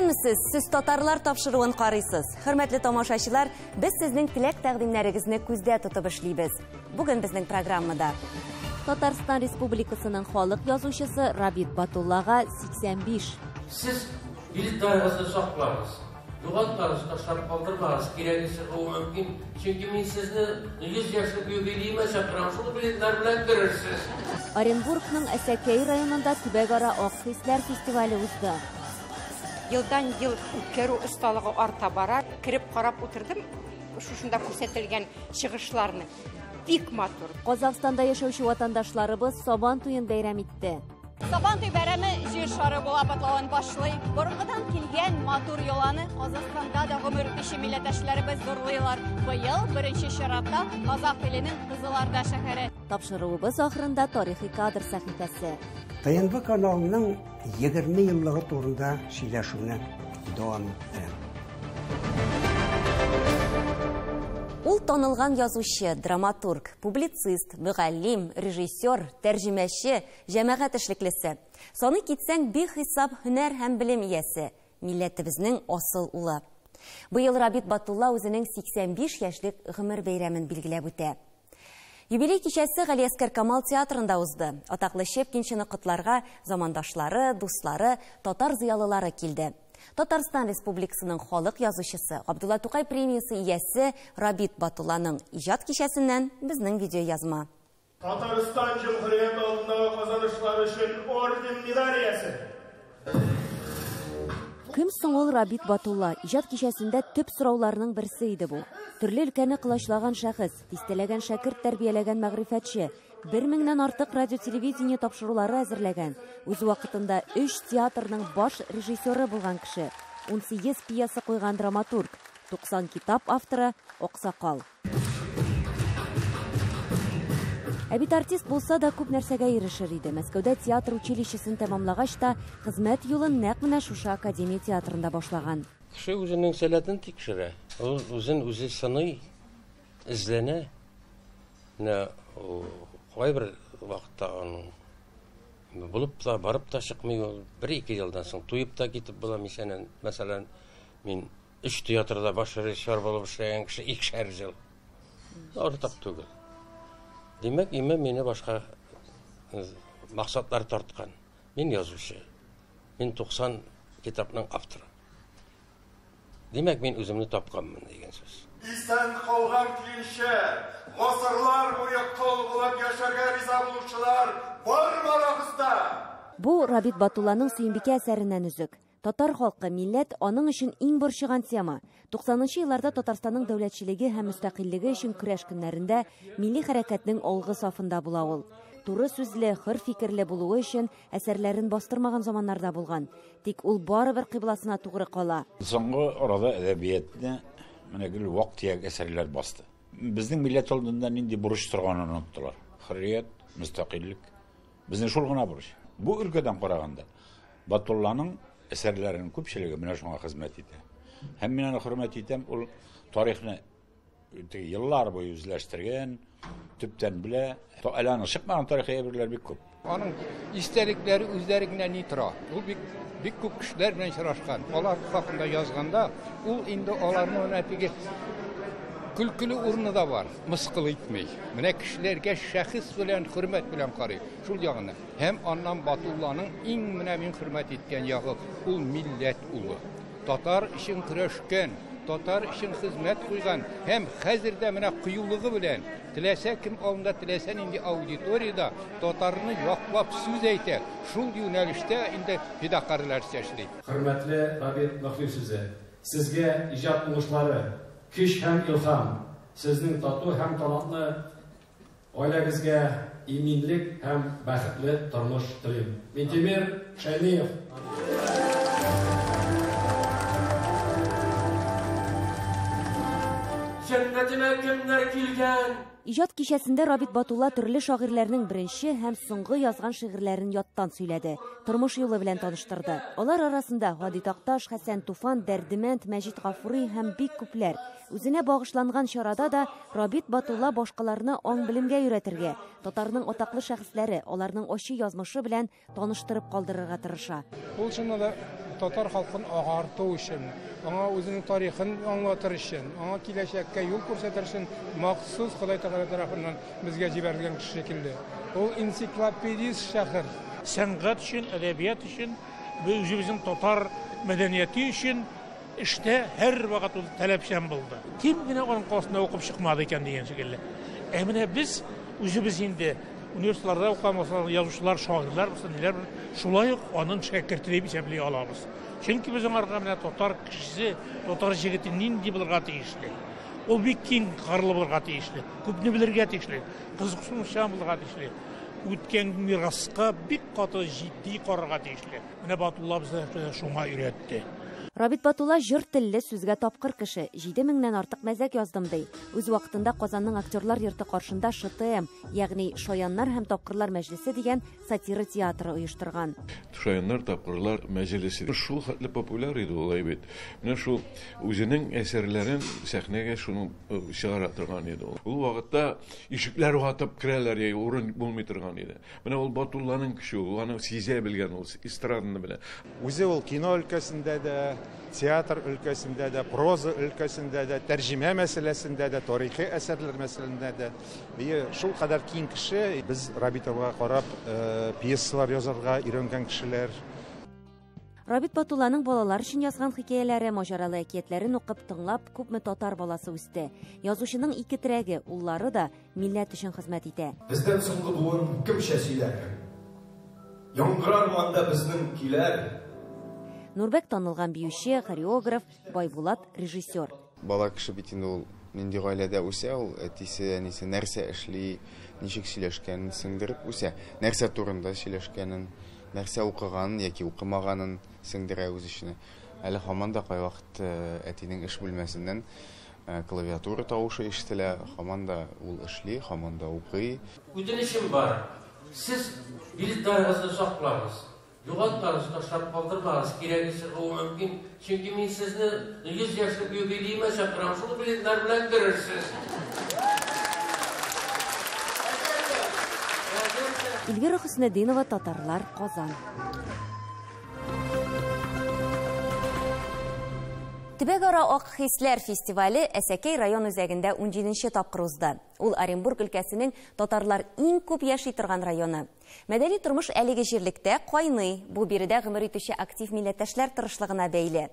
Исәнмесез, сез татарлар тапшыруын карыйсыз. Хөрмәтле тамашачылар, без сезнең теләк тәкъдимнәрегезне күздә тотып эшлибез. Бүген безнең программада Татарстан Республикасының халык язучысы Рабит Батуллага 85. Сез билетларыгызны саклагыз. Югалтмагыз, ташлап калдырмагыз, кирәге чыгуы мөмкин. Чөнки мин сезне 100 яшьлек юбилеема чакырам, шул билетлар белән керерсез. Оренбургның Әсәкәй районында төбәкара Ак хисләр фестивале узды. Елдан ел үткәрү осталыгы арта бара. Кереп карап утырдым шушында күрсәтелгән чыгышларны. Бик матур. Казахстанда яшәүче ватандашларыбыз Сабан туен бәйрәм итте. Сабантуй бәйрәме җир шары буйлап атлавын башлый. Борынгыдан килгән матур йоланы Казахстанда да гомер итүче милләттәшләребез зурлыйлар. Быел беренче чиратта Казах иленең Кызылорда шәһәре. Тапшыруыбыз ахырында тарихи кадр сәхифәсе. ТНВ каналының 20 еллыгы турында сөйләшүне дәвам иттерәм. Ул танылган язучы, драматург, публицист, мөгаллим, режиссер, тәрҗемәче, җәмәгать эшлеклесе. Саный китсәң, бихисап һөнәр һәм белем иясе, милләтебезнең асыл улы. Быел Рабит Батулла үзенең 85 яшьлек гомер бәйрәмен билгеләп үтә. Юбилей кичәсе Галиәскәр Камал театрында узды. Атаклы Щепкинчыны котларга замандашлары, дуслары, татар зыялылары килде. Татарстан Республикасының халык язучысы, Габдулла Тукай премиясе иясе Рабит Батулланың иҗат кичәсеннән безнең видеоязма. Татарстан Җөмһүрияте алдындагы казанышлар өчен орден медаль иясе. Кем соң ул Рабит Батулла? Иҗат кичәсендә төп сорауларның берсе иде бу. Төрле өлкәне колачлаган шәхес, дистәләгән шәкерт тәрбияләгән мәгърифәтче, 1000-нән артык радио-телевидение тапшырулары әзерләгән, үз вакытында 3 театрның баш режиссеры булган кеше, 18 пьеса куйган драматург, 90 китап авторы, аксакал. Ә бит артист булса да күп нәрсәгә ирешер иде. Мәскәүдә театр училищесын тәмамлагач та хезмәт юлын нәкъ менә шушы академия театрында башлаган. Кеше үзенең сәләтен тикшерә. Ул үзен үзе сыный, эзләнә. Менә кайбер вакытта аның булып та, барып та чыкмый ул. Бер-ике елдан соң туеп та китеп була. Мәсәлән, мин 3 театрда баш режиссер булып эшләгән кеше 2 ел. Артык түгел. Димәк, име мине башка максатлар тарткан. Мин язучы. Мин 90 китапның авторы. Димәк, мин үземне тапканмын дигән сүз. Исән калган көенчә, гасырлар буе кол булып яшәргә риза булучылар бармы арагызда? Бу Рабит Батулланың Сөембикә әсәреннән өзек. Татар халкы, милләт аның өчен иң борчыган тема. 90-нчы елларда Татарстанның дәүләтчелеге һәм мөстәкыйльлеге өчен көрәш көннәрендә милли хәрәкәтнең алгы сафында була ул. Туры сүзле, хөр фикерле булуы өчен әсәрләрен бастырмаган заманнарда булган. Тик ул барыбер кыйбласына тугры кала. Соңгы арада әдәбиятны менә гел вак-төяк әсәрләр басты. Безнең милләт алдында нинди бурыч торганын оныттылар. Хөррият, мөстәкыйльлек. Безнең шул гына бурыч. Бу өлкәдән караганда Батулланың әсәрләренең күпчелеге менә шуңа хезмәт итә. Һәм мин аны хөрмәт итәм, ул тарихны теге еллар буе үзләштергән, төптән белә. Әле аның чыкмаган тарихи әйберләр бик күп. Аның истәлекләре үзләре генә ни тора. Ул бик бик күп кешеләр белән очрашкан. Алар хакында язганда, ул инде аларның менә теге көлкеле урыны да бар, мыскыл итми. Менә кешеләргә шәхес белән, хөрмәт белән карый. Шул ягына. Һәм аннан Батулланың иң менә мин хөрмәт иткән ягы ул милләт улы. Татар өчен көрәшкән, татар өчен хезмәт куйган һәм хәзер дә менә кыюлыгы белән теләсә кем алдында, теләсә нинди аудиторияда татарны яклап сүз әйтә. Шул юнәлештә инде фидакарьләр эшли. Хөрмәтле Рабит Мөхлис үзе, сезгә иҗат уңышлары, көч һәм илһам, сезнең тату һәм талантлы гаиләгезгә иминлек һәм бәхетле тормыш телим. Минтимер Шәймиев. Җәннәтемә кемнәр килгән? Иҗат кичәсендә Рабит Батулла төрле шагыйрьләрнең беренче һәм соңгы язган шигырьләрен яттан сөйләде. Тормыш юлы белән таныштырды. Алар арасында Һади Такташ, Хәсән Туфан, Дәрдемәнд, Мәҗит Гафури һәм бик күпләр. Үзенә багышланган чарада да Рабит Батулла башкаларны аң-белемгә өйрәтергә, татарның атаклы шәхесләре, аларның ачы язмышы белән таныштырып калдырырга тырыша. Ул чыннан да татар халкын агарту өчен, аңа үзенең тарихын аңлатыр өчен, аңа киләчәккә юл күрсәтер өчен махсус Ходай Тәгалә тарафыннан безгә җибәрелгән кеше шикелле. Ул энциклопедист шәхес. Сәнгать өчен, әдәбият өчен, үзебезнең татар мәдәнияте өчен эштә һәрвакыт ул таләпчән булды. Кем генә аның кулында укып чыкмады икән дигән шикелле. Ә менә без үзебез инде университетларда укыган булсак, язучылар, шагыйрьләр булсын, ниләр булсын, шулай ук аның шәкерте дип исәпли алабыз. Чөнки без аңарга менә татар кешесе, татар җегете нинди булырга тиешле. Ул бик киң кырлы булырга тиешле, күпне белергә тиешле, кызыксынучан булырга тиешле. Үткән мираска бик каты җитди карарга тиешле. Менә Батулла безне шуңа өйрәтте. Рабит Батулла җыр телле, сүзгә тапкыр кеше. 7000-нән артык мәзәк яздым ди. Үз вакытында Казанның актерлар йорты каршында ШТМ, ягъни Шаяннар һәм тапкырлар мәҗлесе дигән сатира театры оештырган. Шаяннар тапкырлар мәҗлесе шул хәтле популяр иде ул бит. Менә шул үзенең әсәрләрен сәхнәгә шуны чыгара торган иде ул. Ул вакытта ишекләр ватып керәләр, урын булмый торган иде. Менә ул Батулланың көче, ул аны сизә белгән, ул эстраданы белә. Үзе ул кино өлкәсендә дә, театр өлкәсендә дә, проза өлкәсендә дә, тәрҗемә мәсьәләсендә дә, тарихи әсәрләр мәсьәләсендә дә. Шул кадәр киң кеше. Без Рабитовага карап пьесалар язарга өйрәнгән кешеләр. Рабит Батулланың балалар өчен язган хикәяләре, маҗаралы әкиятләрен укып, тыңлап, күпме татар баласы үсте. Язучының ике терәге, уллары да милләт өчен хезмәт итә. Бездән соңгы буын кемчә сөйләр? Яңгырар анда безнең көйләр. Нурбәк танылган биюче, хореограф, Байбулат режиссер. Бала кеше бит инде ул нинди гаиләдә үсә, ул әтисе, әнисе нәрсә эшли, ничек сөйләшкәнен сеңдереп үсә, нәрсә турында сөйләшкәнен, нәрсә укыганын яки укымаганын сеңдерә үз эченә. Әле һаман да кайвакыт әтинең эш бүлмәсеннән клавиатура тавышы ишетелә, һаман да ул эшли, һаман да укый. Үтенечем бар. Сез билетларыгызны саклагыз. Югалтмагыз, ташлап калдырмагыз, кирәге чыгуы мөмкин. Чөнки мин сезне 100 яшьлек юбилеема чакырам, шул билетлар белән керерсез. Эльвира Хөснетдинова, Татарлар, Казан. Төбәкара Ак хисләр фестивале Әсәкәй район үзәгендә 17нче тапкыр узды. Ул Оренбург өлкәсенең татарлар иң күп яши торган районы. Мәдәни тормыш әлеге җирлектә кайный. Бу биредә гомер итүче актив милләттәшләр тырышлыгына бәйле.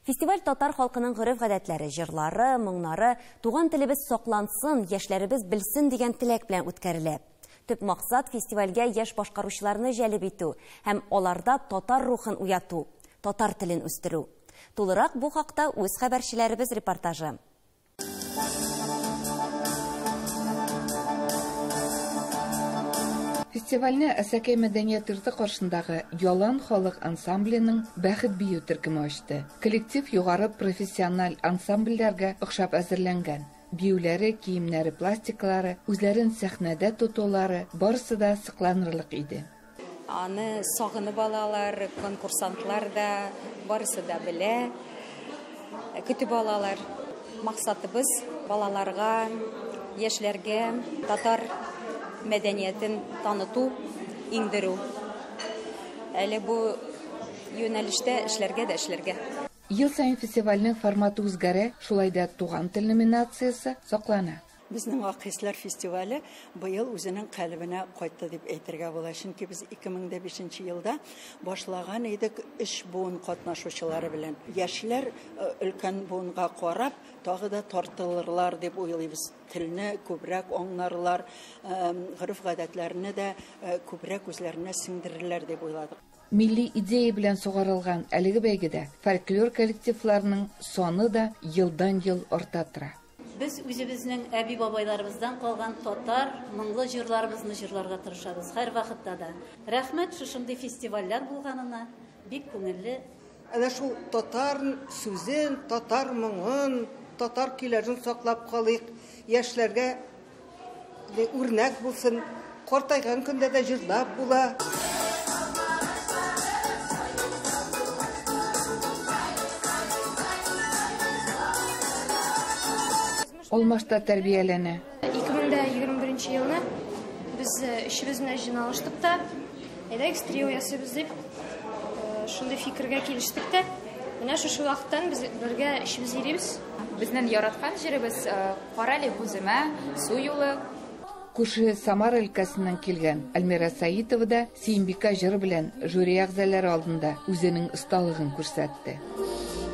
Фестиваль татар халкының гореф-гадәтләре, җырлары, моңнары, туган телебез саклансын, яшьләребез белсен дигән теләк белән үткәрелә. Төп максат фестивальгә яшь башкаручыларны җәлеп итү һәм аларда татар рухын уяту, татар телен үстерү. Тулырак бу хакта үз хәбәрчеләребез репортажы. Фестивальне Әсәкәй мәдәният йорты каршындагы Ялан халык ансамбленең Бәхет бию төркеме ачты. Коллектив югары профессиональ ансамбльләргә охшап әзерләнгән. Биюләре, киемнәре, пластикалары, үзләрен сәхнәдә тотулары барысы да сокланырлык иде. Аны сагынып алалар, конкурсантлар да, барысы да белә, көтеп алалар. Максатыбыз балаларга, яшьләргә татар мәдәниятен таныту, иңдерү. Әле бу юнәлештә эшләргә дә эшләргә. Ел саен фестивальнең форматы үзгәрә, шулай да туган тел номинациясе саклана. Безнең Ак хисләр фестивале быел үзенең калебенә кайтты дип әйтергә була. Чөнки без 2005 елда башлаган идек өч буын катнашучылары белән. Яшьләр өлкән буынга карап тагы да тартылырлар дип уйлыйбыз. Телне күбрәк аңларлар, гореф-гадәтләрне дә күбрәк үзләренә сеңдерерләр дип уйладык. Милли идея белән сугарылган әлеге бәйгедә фольклор коллективларының саны да елдан-ел арта тора. Без үзебезнең әби-бабайларыбыздан калган татар моңлы җырларыбызны җырларга тырышабыз һәр вакытта да. Рәхмәт шушындый фестивальләр булганына, бик күңелле. Әнә шул татар сүзен, татар моңын, татар көйләрен саклап калыйк. Яшьләргә үрнәк булсын. Картайган көндә дә җырлап була. Алмашта тәрбияләнә. 2021 елны без өчебез менә җыйналыштык та, әйдәгез трио ясыйбыз дип, шундый фикергә килештек тә, менә шушы вакыттан без бергә өчебез йөрибез. Безнең яраткан җырыбыз Карале күземә, Су юлы. Күрше Самара өлкәсеннән килгән Альмира Саитова да Сөембикә җыры белән жюри әгъзалары алдында үзенең осталыгын күрсәтте.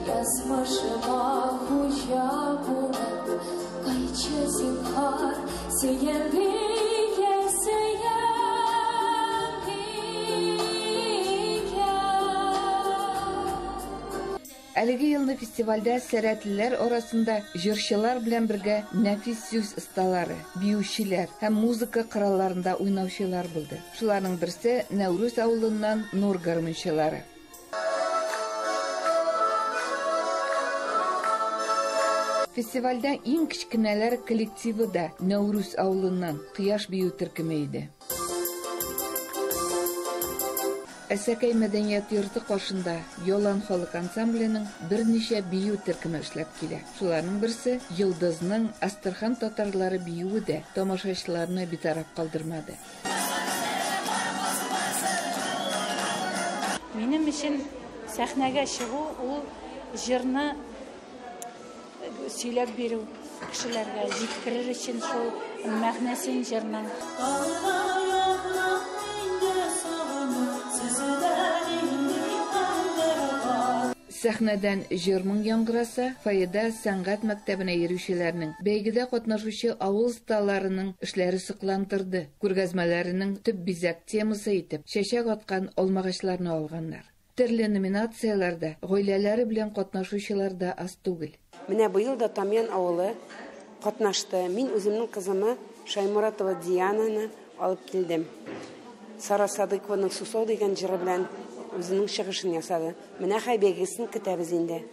Язмышыма хуҗа булып, кайтчы зинһар, Сөембикә, Сөембикә. Әлеге елны фестивальдә сәләтлеләр арасында җырчылар белән бергә нәфис сүз осталары, биючеләр һәм музыка коралларында уйнаучылар булды. Шуларның берсе Нәүрүз авылыннан Нур гармунчылары. Фестивальдә иң кечкенәләр коллективы да Нәүрүз авылыннан Кояш бию төркеме иде. Әсәкәй мәдәният йорты каршында Ялан халык ансамбленең берничә бию төркеме эшләп килә. Шуларның берсе Йолдызның Астрахань татарлары биюе дә тамашачыларны битараф калдырмады. Минем өчен сәхнәгә чыгу ул җырны сөйләп бирү, кешеләргә җиткерер өчен шул мәгънәсен җырның. Сәхнәдән җыр-моң яңгыраса, фойеда сәнгать мәктәбенә йөрүчеләрнең, бәйгедә катнашучы авыл осталарының эшләре сокландырды. Күргәзмәләренең төп бизәк темасы итеп чәчәк аткан алмагачларны алганнар. Төрле номинацияләрдә гаиләләре белән катнашучылар да аз түгел. Менә быел да Тамьян авылы катнашты. Мин үземнең кызымы Шаймуратова Диананы алып килдем. Сара Садыкованың Сусау дигән җыры белән үзенең чыгышын ясады. Менә хәй бәйгесен көтәбез инде.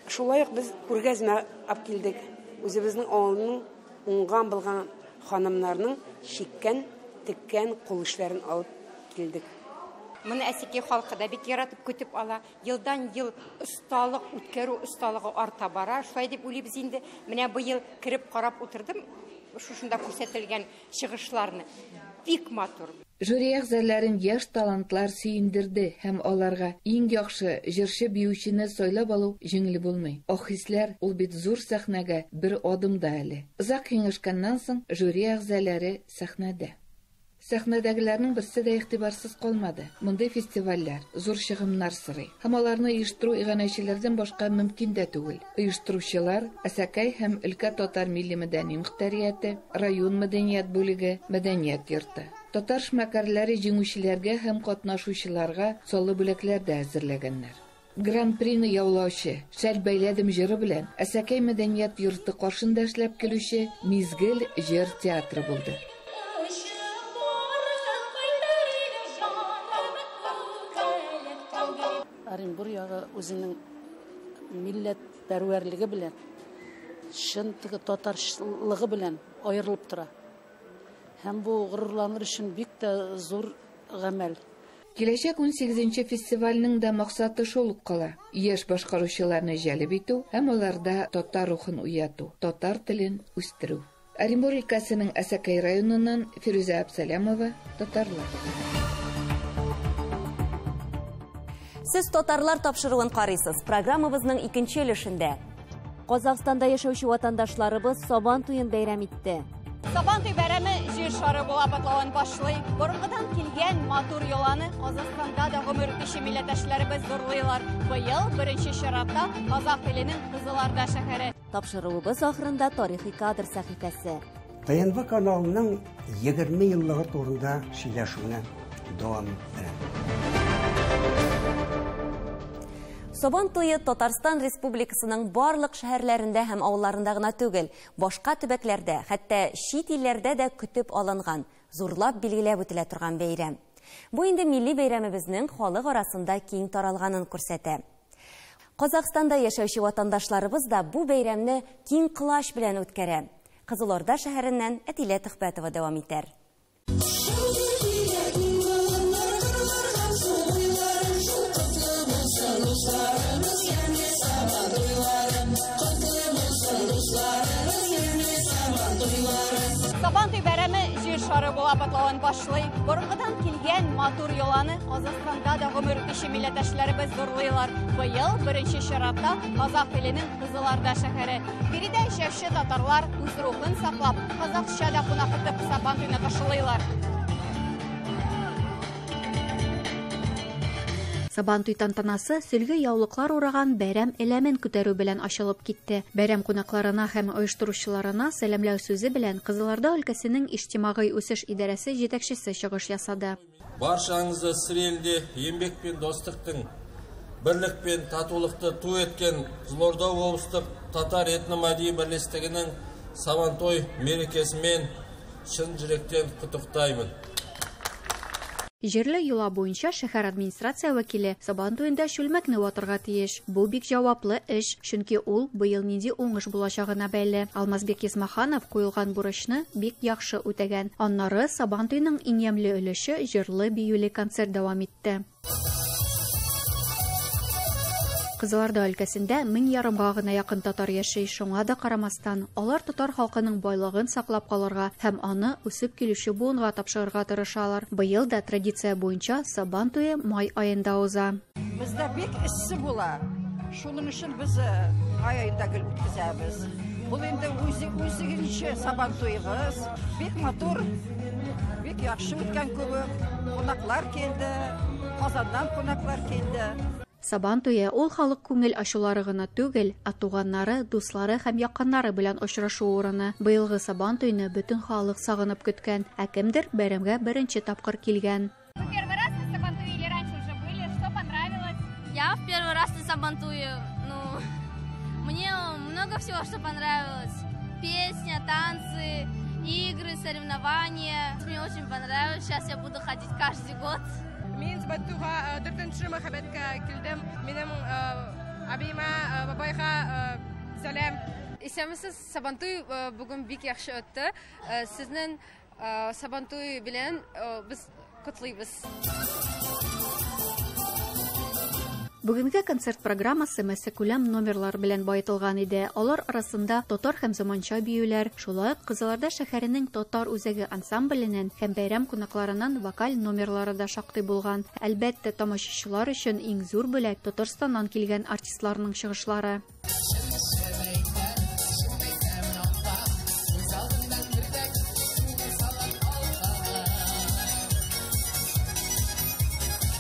Шулай ук без күргәзмә алып килдек. Үзебезнең авылның уңган булган ханымнарның чиккән, теккән кул эшләрен алып килдек. Моны Әсәкәй халкы да бик яратып көтеп ала. Елдан ел осталык үткәрү осталыгы арта бара. Шулай дип уйлыйбыз инде. Менә быел кереп карап утырдым, шушында күрсәтелгән чыгышларны. Бик матур. Жюри әгъзаларын яшь талантлар сөендерде һәм аларга иң яхшы җырчы биючене сайлап алу җиңел булмый. Ах хисләр ул бит зур сәхнәгә бер адым да әле. Озак киңәшкәннән соң жюри әгъзалары сәхнәдә. Сәхнәдәгеләрнең берсе дә игътибарсыз калмады. Мондый фестивальләр зур чыгымнар сорый. Һәм аларны оештыру иганәчеләрдән башка мөмкин дә түгел. Оештыручылар Әсәкәй һәм өлкә татар милли мәдәни мөхтәрияте, район мәдәният бүлеге, мәдәният йорты. Татар эшмәкәрләре җиңүчеләргә һәм катнашучыларга саллы бүләкләр дә әзерләгәннәр. Гран-прины яулаучы Шәл бәйләдем җыры белән Әсәкәй мәдәният йорты каршында эшләп килүче Мизгел җыр театры булды. Оренбур ягы үзенең милләтпәрвәрлеге белән, чын теге татарчылыгы белән аерылып тора. Һәм бу горурланыр өчен бик тә зур гамәл. Киләчәк 18нче фестивальнең дә максаты шул ук кала. Яшь башкаручыларны җәлеп итү һәм аларда татар рухын уяту, татар телен үстерү. Оренбур өлкәсенең Әсәкәй районыннан Фирүзә Абсалямова, Татарлар. Сез Татарлар тапшыруын карыйсыз. Программабызның икенче өлешендә. Казахстанда яшәүче ватандашларыбыз Сабан туен бәйрәм итте. Сабан туй бәйрәме җир шары буйлап атлавын башлый. Борынгыдан килгән матур йоланы Казахстанда да гомер итүче милләттәшләребез зурлыйлар. Быел беренче чиратта Казах иленең Кызылорда шәһәре. Тапшыруыбыз ахырында тарихи кадр сәхифәсе. ТНВ каналының 20 еллыгы турында сөйләшүне дәвам иттерәм. Сабан туе Татарстан Республикасының барлык шәһәрләрендә һәм авылларында гына түгел, башка төбәкләрдә, хәтта чит илләрдә дә көтеп алынган, зурлап билгеләп үтелә торган бәйрәм. Бу инде милли бәйрәмебезнең халык арасында киң таралганын күрсәтә. Казахстанда яшәүче ватандашларыбыз да бу бәйрәмне киң колач белән үткәрә. Кызылорда шәһәреннән Әтилә Төхбәтова дәвам итәр. буйлап атлавын башлый. Борынгыдан килгән матур йоланы Казахстанда да гомер итүче милләттәшләребез зурлыйлар. Быел беренче чиратта Казах иленең Кызылорда шәһәре. Биредә яшәүче татарлар үз рухын саклап, казахча да кунак итеп Сабантуйны каршылыйлар. Сабантуй тантанасы сөлге яулыклар ураган бәйрәм эләмен күтәрү белән ачылып китте. Бәйрәм кунакларына һәм оештыручыларына сәламләү сүзе белән Кызылорда өлкәсенең иҗтимагый үсеш идарәсе җитәкчесе чыгыш ясады. Баршаңызды Сыр елінде еңбек пен достықтың, бірлік пен татулықты ту еткен Қызылорда облыстық татар этномәдени бірлестігінің Сабантой мерекесімен шын жүректен құттықтаймын. Җирле йола буенча шәһәр администрация вәкиле Сабан туенда чүлмәкне ватырга тиеш. Бу бик җаваплы эш, чөнки ул быел нинди уңыш булачагына бәйле. Алмазбек Исмаханов куелган бурычны бик яхшы үтәгән. Аннары Сабан туеның иң ямьле өлеше җырлы-биюле концерт дәвам итте. Кызылорда өлкәсендә 1500 гына якын татар яши, шуңа да карамастан, алар татар халкының байлыгын саклап калырга һәм аны үсеп килүче буынга тапшырырга тырышалар. Быел да традиция буенча Сабан туе май аенда уза. Бездә бик эссе була. Шуның өчен без май аенда гел үткәзәбез. Бу инде үзегенчә Сабан туебыз. Бик матур, бик яхшы үткән кебек. Кунаклар килде, Казаннан кунаклар килде. Сабан туе ул халык күңел ачулары гына түгел, ә туганнары, дуслары һәм якыннары белән очрашу урыны. Быелгы Сабан туйны бөтен халык сагынып көткән, ә кемдер бәйрәмгә беренче тапкыр килгән. Вы первый раз на Сабантуе или раньше уже были? Что понравилось? Я в первый раз на Сабантуе. Ну, мне много всего, что понравилось. Песня, танцы, игры, соревнования. Мне очень понравилось. Сейчас я буду ходить каждый год. Мин Сабантуйга дүртенче мәхәббәткә килдем. Минем абыйма, бабайга сәлам. Исәнмесез, Сабантуй бүген бик яхшы үтте. Сезнең Сабантуй белән без котлыйбыз. Бүгенге концерт программасы массакүләм номерлар белән баетылган иде. Алар арасында татар һәм заманча биюләр, шулай ук Кызылорда шәһәренең татар үзәге ансамбленнән һәм бәйрәм кунакларыннан вокаль номерлары да шактый булган. Әлбәттә, тамашачылар өчен иң зур бүләк Татарстаннан килгән артистларның чыгышлары.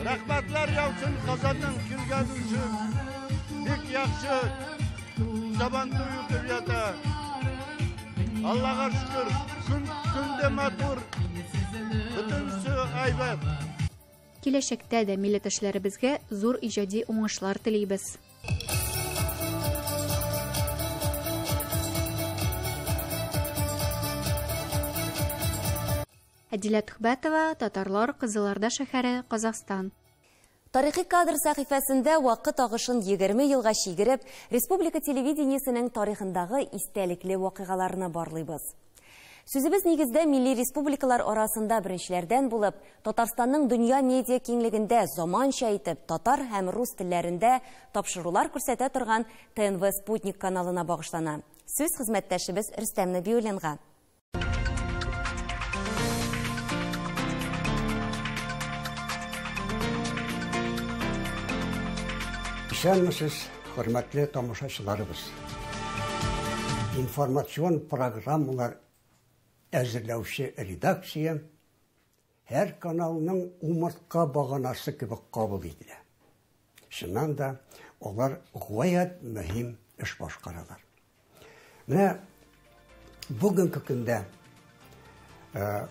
Рәхмәтләр яусын Казаннан килгән өчен. Бик яхшы Сабантуй үтеп ята. Аллага шөкер, көн дә матур, бөтенесе әйбәт. Киләчәктә дә милләттәшләребезгә зур иҗади уңышлар телибез. Әдилә Түхбәтова, Татарлар, Кызылорда шәһәре, Казахстан. Тарихи кадр сәхифәсендә вакыт агышын 20 елга чигереп, республика телевидениесенең тарихындагы истәлекле вакыйгаларны барлыйбыз. Сүзебез нигездә милли республикалар арасында беренчеләрдән булып, Татарстанның дөнья медиа киңлегендә заманча итеп татар һәм рус телләрендә тапшырулар күрсәтә торган ТНВ Спутник каналына багышлана. Сүз хезмәттәшебез Рөстәм Нәбиуллинга. Исәнмесез, хөрмәтле тамашачыларыбыз. Информацион программалар әзерләүче редакция һәр каналның умыртка баганасы кебек кабул ителә. Чыннан да алар гаять мөһим эш башкаралар. Менә бүгенге көндә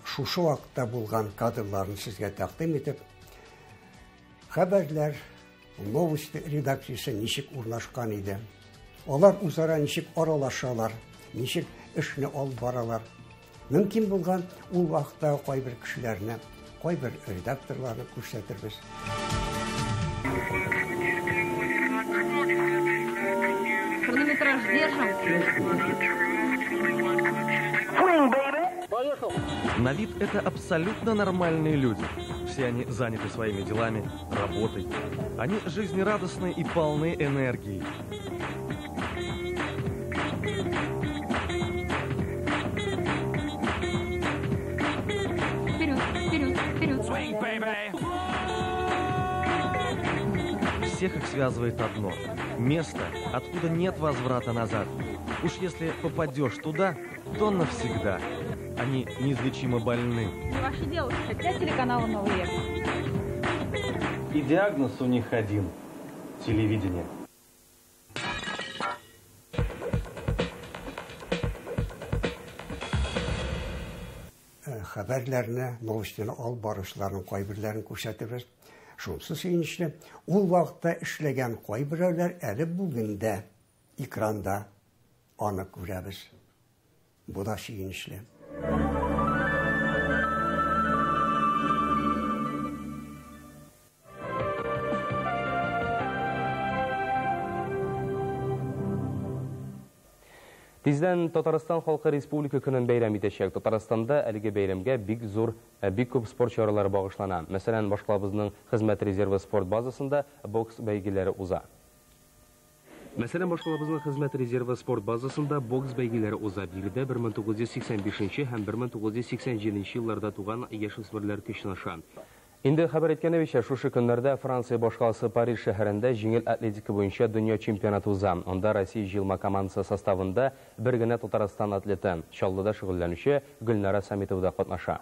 шушы вакытта булган кадрларны сезгә тәкъдим итеп, хәбәрләр, новости редакциясе ничек урнашкан иде. Алар үзара ничек аралашалар, ничек эшне алып баралар. Мөмкин булган ул вакытта кайбер кешеләрне, кайбер редакторларны күрсәтербез. Хронометраж держим. На вид это абсолютно нормальные люди. Все они заняты своими делами, работой. Они жизнерадостны и полны энергии. Всех их связывает одно – место, откуда нет возврата назад. Уж если попадешь туда, то навсегда. Они неизлечимо больны. Ваши девушки для телеканала «Новый век». И диагноз у них один – телевидение. Хәбәрләрне, новостьны алып баручыларның кайберләрен күрсәтәбез. Шунысы сөенечле, ул вакытта эшләгән кайберәүләр әле бүген дә экранда аны күрәбез. Бу да сөенечле. Тиздән Татарстан халкы Республика көнен бәйрәм итәчәк. Татарстанда әлеге бәйрәмгә бик зур, бик күп спорт чаралары багышлана. Мәсәлән, башкалабызның хезмәт резервы спорт базасында бокс бәйгеләре уза. Мәсәлән, башкалабызның хезмәт резервы спорт базасында бокс бәйгеләре уза. Биредә 1985 һәм 1987 елларда туган яшүсмерләр көч сынаша. Инде хәбәр иткәнебезчә, шушы көннәрдә Франция башкаласы Париж шәһәрендә җиңел атлетика буенча дөнья чемпионаты уза. Анда Россия җыелма командасы составында бер генә Татарстан атлеты, Чаллыда шөгыльләнүче Гөлнара Самитова да катнаша.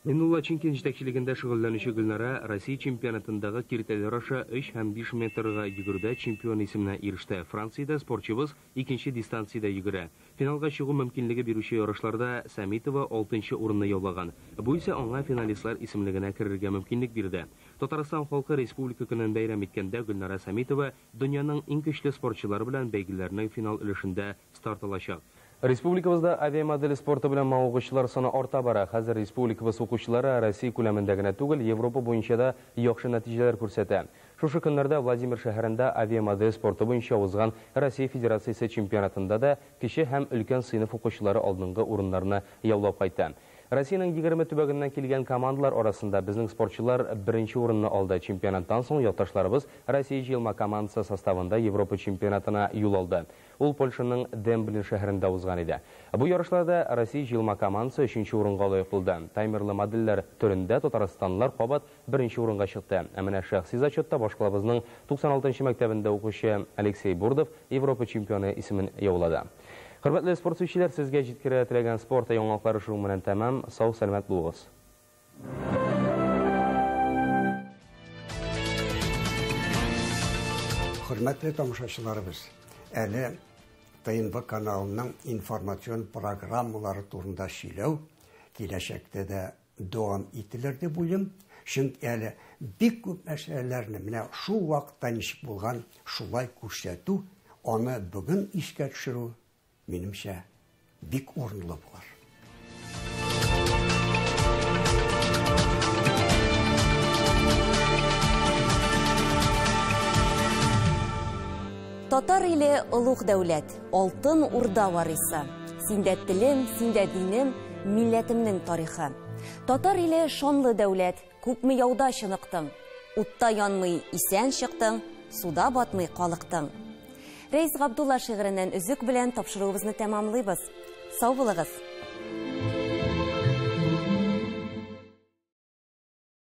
Минулла Чинкин җитәкчелегендә шөгыльләнүче Гөлнара Россия чемпионатындагы киртәләр аша 3 һәм 5 метрга йөгерүдә чемпион исеменә иреште. Франциядә спортчыбыз икенче дистанциядә йөгерә. Финалга чыгу мөмкинлеге бирүче ярышларда Самитова 6нчы урынны яулаган. Бу исә аңа финалистлар исемлегенә керергә мөмкинлек бирде. Татарстан халкы Республика көнен бәйрәм иткәндә Гөлнара Самитова дөньяның иң көчле спортчылары белән бәйгеләрнең финал өлешендә старт алачак. Республикабызда авиамодель спорты белән мавыгучылар саны арта бара. Хәзер республикабыз укучылары Россия күләмендә генә түгел, Европа буенча да яхшы нәтиҗәләр күрсәтә. Шушы көннәрдә Владимир шәһәрендә авиамодель спорты буенча узган Россия Федерациясе чемпионатында да кече һәм өлкән сыйныф укучылары алдынгы урыннарны яулап кайтты. Россиянең 20 төбәгеннән килгән командалар арасында безнең спортчылар беренче урынны алды. Чемпионаттан соң якташларыбыз Россия җыелма командасы составында Европа чемпионатына юл алды. Ул Польшаның Демблин шәһәрендә узган иде. Бу ярышларда Россия җыелма командасы 3нче урынга лаек булды. Таймерлы модельләр төрендә татарстанлылар кабат беренче урынга чыкты. Ә менә шәхси зачетта башкалабызның 96нчы мәктәбендә укучы Алексей Бурдов Европа чемпионы исемен яулады. Хөрмәтле спорт сөючеләр, сезгә җиткерә теләгән спорт яңалыклары шуның белән тәмам. Сау сәламәт булыгыз. Хөрмәтле тамашачыларыбыз, әле ТНВ каналының информацион программалары турында сөйләү киләчәктә дә дәвам ителер дип уйлыйм. Чөнки әле бик күп мәсьәләләрне менә шул вакытта ничек булган шулай күрсәтү, аны бүген искә төшерү минемчә бик урынлы булыр. Татар иле олуг дәүләт, алтын урда варисы. Синдә телем, синдә динем, милләтемнең тарихы. Татар иле шанлы дәүләт, күпме яуда чыныктың. Утта янмый исән чыктың, суда батмый калыктың. Рәис Габдулла шигыреннән өзек белән тапшыруыбызны тәмамлыйбыз. Сау булыгыз.